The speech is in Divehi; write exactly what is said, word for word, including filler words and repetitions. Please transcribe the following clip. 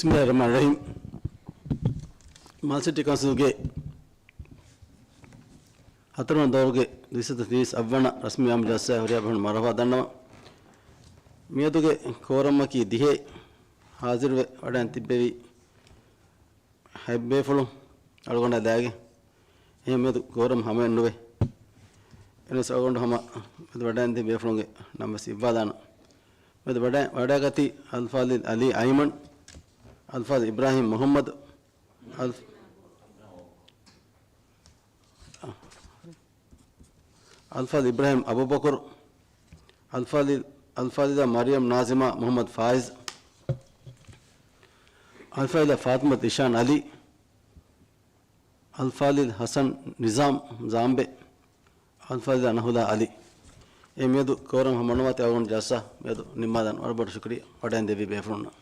ބިސްމިﷲިއްރަޙްމާނިއްރަޙީމް. މާލެ ސިޓީ ކައުންސިލްގެ ހަތަރުވަނަ ދައުރުގެ ދުއިސައްތަ ތިރީސް އަށްވަނަ ރަސްމީ އާއްމު ޖަލްސާއަށް ހުރިހާ ބޭފުޅުން މަރުޙަބާ ދަންނަވަން. މިއަދުގެ ކޯރަމަކީ ދިހައެއް. ޙާޟިރުވެ ވަޑައިގެން ތިއްބެވި ހަތް ބޭފުޅުން އަޅުގަނޑާ ލާގެން. އެހެން މިއަދު ކޯރަމް ހަމައެއް ނުވޭ. އެހެނަސް އަޅުގަނޑު ހަމަ މިއަދު ވަޑައިގެން ތިބި ބޭފުޅުންގެ ނަން ވެސް އިއްވާލާނަން. މިއަދު ވަޑައި، ވަޑައިގަތީ އަލްފާޟިލް އަލީ އައިމަން، އަލްފާޟިލް އިބްރާހީމް މުޙައްމަދު، އަލް-، އަލްފާޟިލް އިބްރާހީމް އަބޫބަކުރު، އަލްފާޟިލް، އަލްފާޟިލާ މަރިޔަމް ނާޒިމާ މުޙައްމަދު ފާއިޒް، އަލްފާޟިލާ ފާޠިމަތު ޒީޝާން އަލީ، އަލްފާޟިލް ޙަސަން ނިޒާމް ޒާމްބެ، އަލްފާޟިލާ ނަހުލާ އަލީ. އެ މިއަދު ކޯރަމް ހަމަނުވާތީ އަޅުގަނޑު ޖަލްސާ މިއަދު ނިންމާލަން. ވަރަށް ބޮޑަށް ޝުކުރިއްޔާ ވަޑައިގެން ދެއްވި ބޭފުޅުންނަށް.